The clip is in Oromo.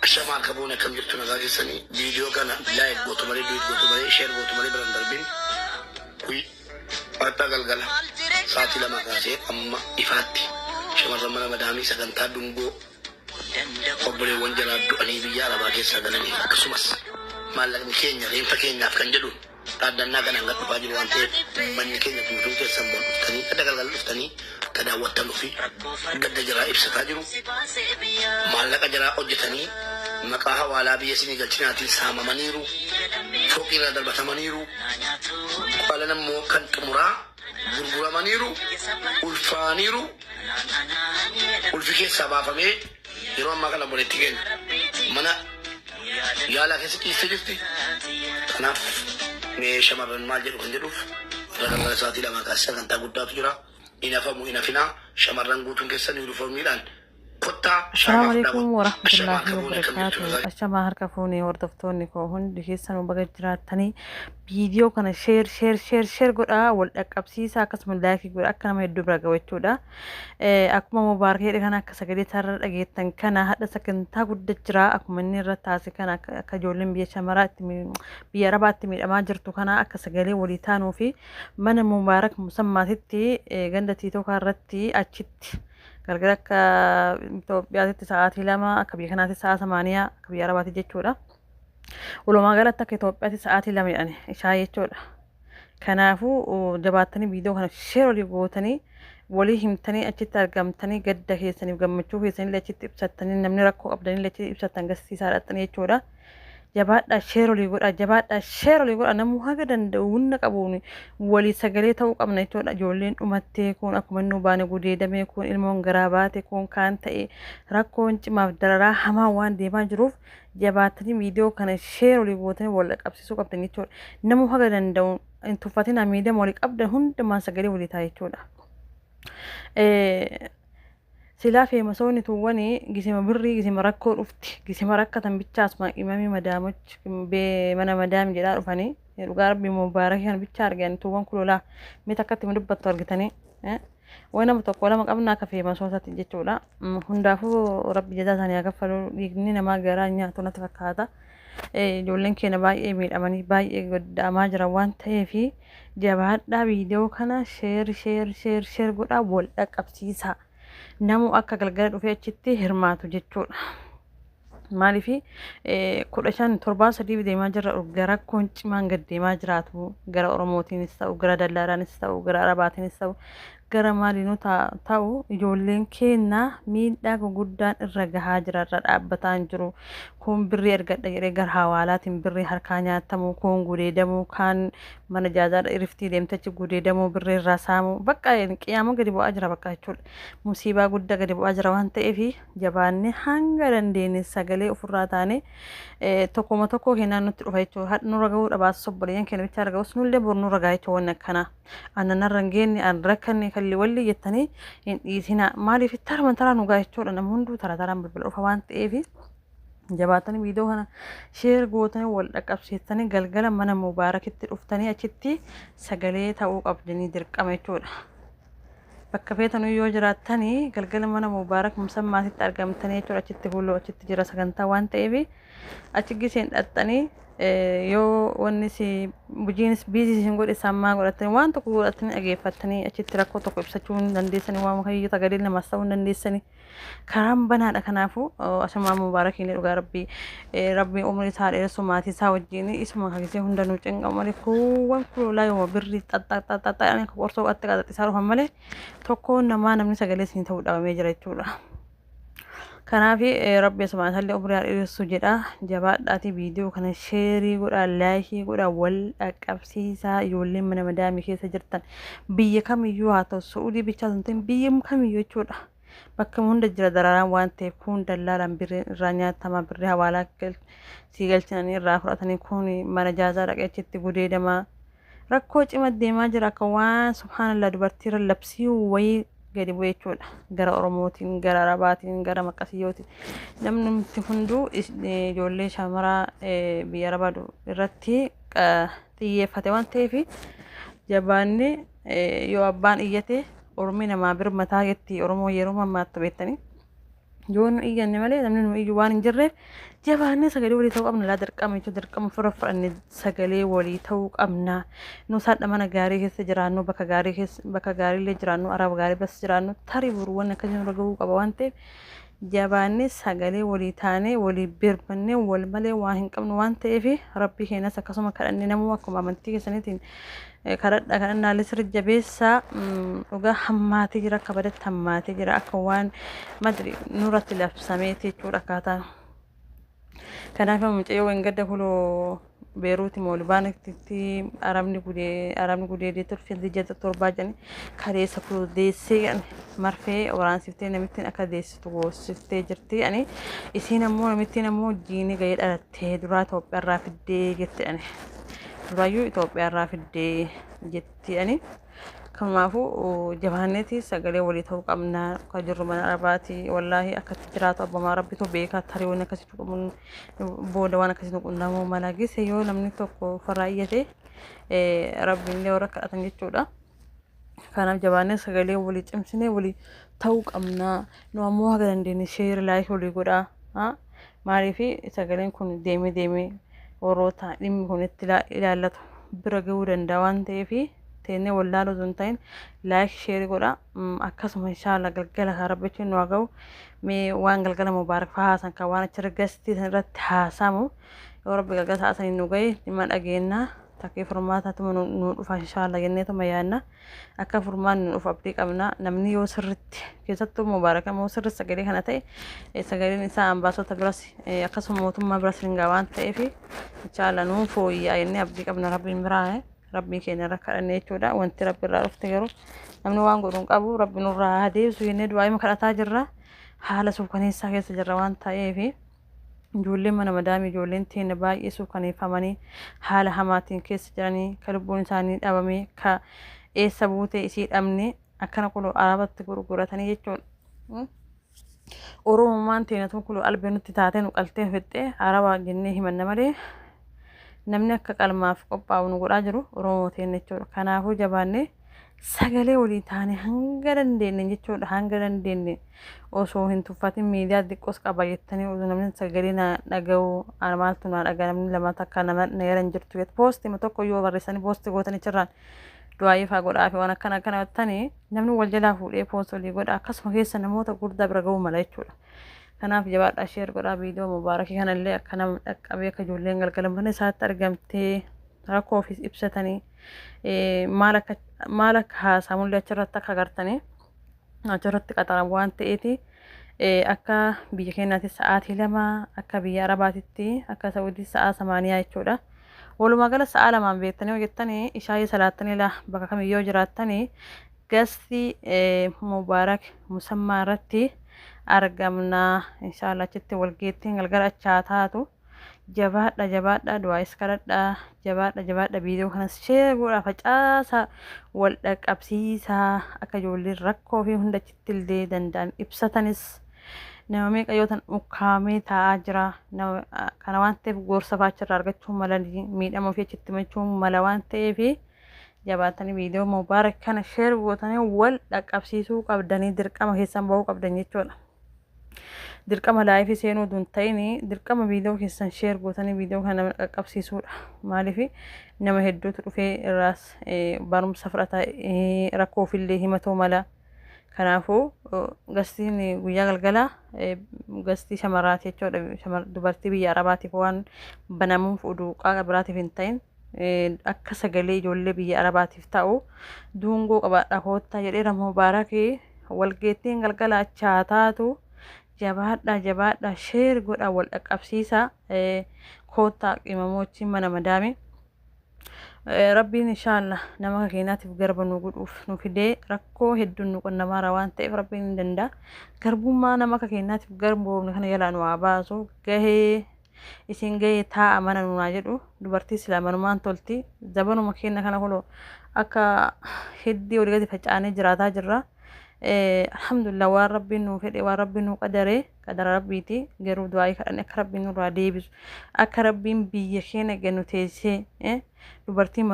Ashamaa harka fuune, akkam jirtu? Nagaa keessanii? Viidiyoo kana like gootu malee, duet gootu malee, share gootu malee biraan darbin. Har'a galgala sa'aatii 2 kaasee amma ifaatti shamarran mana madaamii sagantaa dungoo obboleewwan jalaa du'anii biyya arabaa keessaa galanii, akkasumas maallaqni keenya reenfa keenyaaf kan jedhuun dhaaddannaa kanaan gad dhufaa jiru waan ta'eef, uummanni keenya guutuun keessan bor dhuftanii adda galgala dhuftanii akka daawwattanuu fi gadda jaraa ibsataa jiru. Maallaqa jaraa hojjetanii maqaa hawaalaa biyya isinii galchinaatiin saamamaniiru. Fooqii irraa darbatamaniiru. Qalan ammoo kan xumuraa gurguramaniiru. Ulfaaniiru. Ulfi keessaa baafamee yeroo ammaa kana obboleettii keenya mana yaalaa keessa ciistee jirti. Kanaaf mee shamarran maal jedhu kan jedhuuf, har'a galgala sa'aatii 2 kaasee sagantaa guddaatu jira. Hin hafamu, hin hafinaa. Shamarran guutuun keessan yuunifoormiidhaan kottaa Assalaamu shaamaa fudhaa. alaikum Ashamaa warahmatullaahi harka fuune, akkam jirtu? wabarakaatu. Nagaa Ashamaa harka fuune, hordoftoonni koo hundi keessanuu baga jiraattanii. Viidiyoo kana share, share, share, share godhaa, wal dhaqqabsiisaa, akkasuma like godhaa, akka nama hedduu bira gahu jechuudha. Akkuma Mubaarak jedhe kana, akka sagalee isaarra dhageettan kana, hadha sagantaa guddaa jira. Akkuma inni irra taase kana, akka ijoolleen biyya shamaraa itti biyya arabaatti miidhamaa jirtu kana akka sagalee walii taanuu fi mana Mubaarak Musammaatitti, ganda Tiitookaa irratti, achitti galgala akka Itoophiyaatti sa'aatii 2, akka biyya kanaatti sa'a 8 akka biyya Arabaatti jechuudha. Walumaa galatti akka Itoophiyaatti sa'aatii 2 jedhani ishaa jechuudha. Kanaafuu jabaattanii viidiyoo kana share walii gootanii, walii himtanii, achitti argamtanii, gadda keessaniif gammachuu keessanillee achitti ibsattanii, namni rakkoo qabdanillee achitti ibsattan garsiisaa dhaqxanii jechuudha. Jabaadhaa, share walii godhaa, jabaadhaa, share walii godhaa. Namuu haga danda'u humna qabuun walii sagalee ta'uu qabna jechuudha. Ijoolleen dhumattee, kun akkuma inni baane gudeedamee, kun ilmoon garaa baate, kun kaan ta'e, rakkoon cimaaf dararaa hamaa waan deemaa jiruuf jabaatanii viidiyoo kana share walii gootanii wal qabsiisuu qabdan jechuudha. Namuu haga danda'u hin tuffatinaa, miidhama walii qabdan hundumaan sagalee walii ta'a jechuudha. Silaa feemasoonni tuwwani gisima birrii, gisima rakkoo dhufti, gisima rakkatan bichaa asuma imamii madaamoch mana madaam jedhaa dhufanii. Dhugaa rabbii mubaarakii kana bichaa argan tuwwan kulolaa mee takkatti ma dubbattu argitanii way nama tokko lama qabna akka feemasootatti jechuudha. Hundaafuu rabbi jazaa isaanii haa kaffalu. Dhiigni namaa garaa nyaatu natti fakkaata. Ijoolleen keenya baay'ee miidhamanii baay'ee godda'amaa jiran waan ta'eef jabaadhaa, viidiyoo kana share, share, share, share godhaa, wal dhaqqabsiisaa, namu akka galgala dhufee achitti hirmaatu jechuudha. Maaliif 15 torbaan 3 deemaa jirra, gara rakkoon cimaan gad deemaa jiraatu, gara Oromootiinis ta'u, gara dallaalanis ta'u, gara Arabaatiinis ta'u, gara maaliinuu ta'u, ijoolleen keenya miidhaa guguddaan irra gahaa jira, irra dhaabbataa hin jiru. Kun birrii ergadha jedhee gara hawaalaatiin birrii harkaa nyaatamu, kun gudeedamuu, kaan mana jaazaadha iriftii deemte achi gudeedamuu, birrii irraa saamuu, bakka qiyaama gadi bu'aa jira bakka jechuudha. Musiibaa guddaa gadi bu'aa jira waan ta'eef jabaannee hanga dandeenye sagalee ofirraa taane tokkoma tokko kennaan nutti dhufa jechuudha. Hadha nurra gahuu dhabaas, obboleeyyan keenya bichaa irra gahus, nullee bor nurra gaha jechuudha wanni akkanaa. Annan narra hin geenne, an rakkanne kalli walli jettanii hin dhiisinaa. Maaliif tarma taraa nu gaha jechuudha. Namni hunduu tara taraan bilbila dhufa waan ta'eef jabaatanii viidiyoo kana share gootanii, wal dhaqqabsiistanii, galgala mana Mubaarakitti dhuftanii achitti sagalee ta'uu qabdanii dirqama jechuudha. Bakka feetanuu yoo jiraattanii galgala mana Mubaarak Musammaatitti argamtanii jechuudha. Achitti huloo achitti jira sagantaa waan ta'eef achi giseen dhaxxanii, yoo wanni si hojiinis busy isin godhe sammaa godhattanii, waan tokko godhattanii dhageeffattanii, achitti rakkoo tokko ibsachuu hin dandeessanii, waan kamiyyuu sagalee namaas ta'uu hin dandeessanii, karaan banaadha. Kanaafuu asumaa Mubaarakiin dhugaa rabbii rabbii umrii isaa dheeressu maatii isaa wajjin isuma kagisee hunda nu cinqamu malee, kuuwwan kulolaa yooma birrii xaxxaxxaxxaxanii akka qorsoo qaxxi qaxxisiisaa dhufan malee tokkoon namaa namni sagalee isin ta'uu dhabamee jira jechuudha. Kanaaf rabbi asumaan isallee umrii haa dheeressu jedha. Jabaadhaati, viidiyoo kana share godhaa, like godhaa, wal dhaqqabsiisaa. Ijoolleen mana madaamii keessa jirtan biyya kamiyyuu haa ta'u, Su'uudii bichaa osoo hin ta'in biyya kamiyyuu jechuudha. Bakka hunda jira dararaan waan ta'eef, kun dallaalaan birrii irraa nyaatama, birrii hawaalaa sii galchinanii irraa fudhatanii, kun mana jaazaa dhaqee achitti gudeedamaa. Rakkoo cima deemaa jira, akka waan subhaanallah dubartiirra labsii wayii gadi bu'e jechuudha. Gara Oromootiin, gara Arabaatiin, gara Maqasiyyootiin. Namni hunduu ijoollee shamaraa biyya Arabaa irratti xiyyeeffate waan ta'eef jabaanne, yoo abbaan iyyate ormi namaa birmataa jetti Oromoo yeroo mammaattu beektanii. Yoo nu iyyanne malee namni nu iyyu waan hin jirreef jabaannee sagalee walii ta'uu qabna. Laa dirqama jechuun dirqama fura fudhannee sagalee walii ta'uu qabna. Nu saadha mana gaarii keessa jiraannu, bakka gaarii keessa, bakka gaariillee jiraannu, araba gaarii bas jiraannu, tarii boru wanni akkasii nurra gahuu qaba waan ta'eef jabaannee sagalee walii taanee walii birmannee wal malee waa hin qabnu waan ta'eef rabbii keenyas akkasuma kadhannee namuu akkuma amantii keessaniitiin kadhadha, kadhannaalee sirri jabeessaa. Dhugaa hammaatee jira, akka badatti hammaatee jira, akka waan madri nurratti labsameeti jechuudha akkaataa. Kanaaf mucayyoo wengadda kuloo Beeruuti moo Libaanitti arabni gudee arabni gudeedee turte ji'a 7 jedhani kaleessa kuloo deessee jedhani marfee waraansiftee namittiin akka deessitu goosiftee jirti jedhani. Isiin ammoo namittiin ammoo jiini gahee dhalattee duraa Itoophiyaarraa fiddee jetti jedhani. Duraayyuu Itoophiyaarraa fiddee jetti jedhani. Kanaafuu jabaanneeti sagalee walii ta'uu qabna. Akka jirru mana arabaati wallaahi akkatti jiraatu abbamaa rabbitu beeka. Tarii wanni akkasii booda waan akkasii nu qunnamuu mala gise yoo namni tokko ofirraa iyyate rabbiin warra kadhatan jechuudha. Kanaaf jabaannee sagalee walii cimsinee walii ta'uu qabna. Nu ammoo haga dandeenye share, like walii godhaa. Maaliif sagaleen kun deemee deemee warroota dhimmi kun itti ilaallatu bira gahuu danda'a waan ta'eef teennee wallaaluu osoo hin ta'in like, share godha. Akkasuma inshaalla galgala kan rabbi nu haa gahu, mee waan galgala mubaarak fa'aa haasan kan waan achirra gastii san irratti haasamu yoo rabbi galgala sa'a saniin nu gahe dhimma dhageennaa takkee furmaataatuma nu dhufa inshaalla jenneetuma yaadna. Akka furmaanni nu dhufu abdii qabna. Namni yoo sirritti, keessattuu mubaarak immoo sirritti sagalee kana ta'e, sagaleen isaa ambaasota biras akkasuma mootummaa biras hin ga'a waan ta'eef inshaalla nuu fooyya'a jennee abdii qabna. Rabbiin biraa rabbii keenya irra kadhanne jechuudha. Wanti rabbi irraa dhufte garuu namni waan godhu hin qabu. Rabbi nurraa haa deebisu jennee du'aa'ima kadhataa jirra. Haala suukaneessaa keessa jirra waan ta'eef ijoolleen mana madaamii, ijoolleen teenya baay'ee suukaneeffamanii haala hamaatiin keessa jiranii, ka lubbuun isaanii dhabame, ka eessa buute isii dhabne, akkana kun arabatti gurguratanii jechuudha. Oromummaan teenya tun kun albee nutti taatee nu qaltee fixxee araba jennee himanna malee namni akka qalmaaf qophaa'u nu godhaa jiru Oromoo teenya jechuudha. Kanaafuu jabaannee sagalee walii taane hanga dandeenye jechuudha. Hanga dandeenye osoo hin tuffatin, miidiyaa xiqqoos qaba jettanii osoo namni sagalee na dhaga'u maaltu na dhaga'a, namni lama takka nama na yaran jirtu jettu poostii tokko yoo barreessanii poostii gootanii achirraan du'aayii fa'aa godhaa fi waan akkana akkana jettanii namni wal jalaa fuudhee poostii walii godha, akkasuma keessa namoota gurguddaa bira ga'uu mala jechuudha. Kanaaf jabaadhaa, share godhaa. Viidiyoo mubaarakii kanallee akka nama dhaqqabee akka ijoolleen galgala mana isaatti argamtee rakkoo ofiis ibsatanii maal akka haasamullee achirratti akka agartanii achirratti qaxaran waan ta'eeti. Akka biyya keenyaatti sa'aatii 2, akka biyya arabaatitti akka Saudii sa'aa 8 jechuudha. Walumaa gala sa'a 2n beektanii hojjettanii ishaayii salaattanii laa bakka kamiyyoo jiraattanii gasti mubaarak musammaa irratti argamna inshallah. Achitti walgeettiin galgala achaa taatu. Jabaadha, jabaadha, du'aayis kadhadha, jabaadha, jabaadha. Viidiyoo kanas share godhaa, facaasaa, wal dhaqqabsiisaa, akka ijoolleen rakkoo fi hunda achitti illee danda'an ibsatanis. Nama meeqa yoo tan ukkaamee taa'aa jira nama kana waan ta'eef gorsa faachirraa argachuu mala, miidhama ofii achitti himachuu mala waan ta'eef jabaatanii viidiyoo mubaarak kana share gootanii wal dhaqqabsiisuu qabdanii, dirqama keessan bahuu qabdan jechuudha. Dirqama live seenuu osoo hin ta'in dirqama viidiyoo keessan share gootanii viidiyoo kana nama qaqqabsiisuudha. Maaliif nama hedduutu dhufee irraas barumsa fudhata, rakkoo ofiillee himatuu mala. Kanaafuu gastiin guyyaa galgalaa gastii shamaraati jechuudha. Dubartii biyya Arabaatiif waan banamuuf oduu qaaqa biraatiif hin ta'in akka sagalee ijoollee biyya Arabaatiif ta'u duungoo qabaadha koottaa jedheera mubaarakii. Walgeettiin galgala achaa taatu. Jabaadha, jabaadha, share godha, wal dhaqqabsiisa, koottaa qimamoochiin mana madaami. Rabbiin inshaalla nama keenyaatiif garba nu godhuuf nu fidee rakkoo hedduun nu qunnamaara waan ta'eef rabbiin hin danda'a. Garbummaa nama akka keenyaatiif garboomne kana jalaa nu haa baasu. Gahee isin gahee taa'a mana nunaa jedhu. Dubartii silaa manumaan tolti. Zabanuma keenya kana kunoo akka hiddii olii gadi facaanee jiraataa jirra. Alhamdulillah, waan rabbiin nuu fedhe, waan rabbiin nuu qadaree qadara rabbiiti. Garuu du'aayii kadhanne akka rabbiin nurraa deebisu, akka rabbiin biyya keenya ganu teessee dubartiin